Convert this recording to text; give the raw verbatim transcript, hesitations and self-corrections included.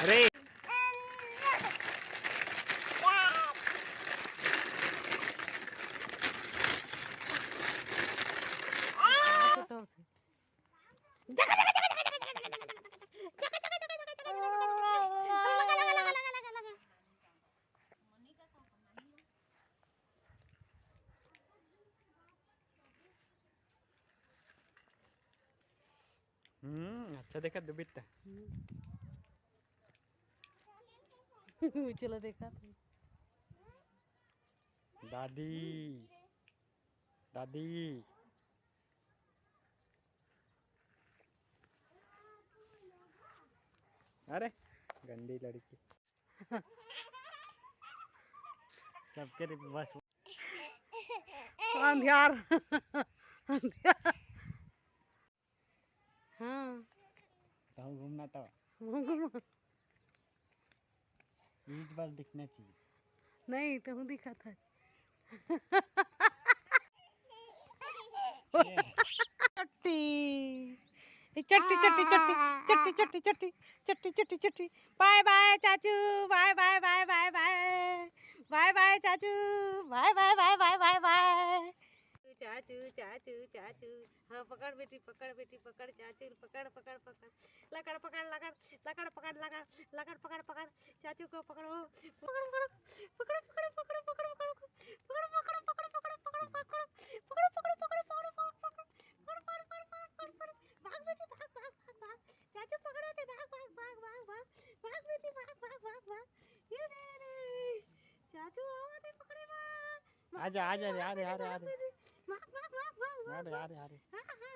अरे। हम्म, अच्छा देखा दुबिता। हम्म। चला देखा। दादी, दादी। अरे, गंदी लड़की। सबके रे बस। अंधियार। अंधियार। हाँ। कहूँ घूमना तो। घूम, घूम। बीच बस दिखना चाहिए। नहीं, तहूँ दिखा था। चट्टी। ए, चट्टी, चट्टी, चट्टी, चट्टी, चट्टी, चट्टी, चट्टी, चट्टी, चट्टी, चट्टी। बाय बाय चाचू, बाय बाय, बाय बाय, बाय। बाय बाय चाचू, बाय बाय, बाय बाय, बाय बाय। चाचू, चाचू, चाचू। हाँ, पकड़ बेटी, पकड़ बेटी, पकड़ चाचू, पकड़, पकड़, पकड़। लकड़ पकड़, लकड़, लकड़ पकड़, लकड़, लकड़ पकड़, पकड़। चाचू को पकड़ो। पकड़ो, पकड़ो, पकड़ो, पकड़ो, पकड़ो, पकड़ो, पकड़ो। पकड़ो, पकड़ो, पकड़ो, पकड़ो, पकड़ो, पकड़ो। पकड़ो, पकड़ो, पकड़ो, पकड़ो, पकड़ो, पकड़ो। पकड़, पकड़, पकड़, पकड़, पकड़। भाग बेटी, भाग, भाग, भाग, भाग। चाचू पकड़े थे, भाग, भाग, भाग, भाग, भाग। भाग बेटी, भाग, भाग, भाग, भाग। ये रे, रे। चाचू आवत हे पकड़े मा। आजा, आजा रे, आ रे, आ रे, आ रे। भाग, भाग, भाग, भाग, भाग, आ रे, आ भाग। रे, आ रे। हाँ, हाँ।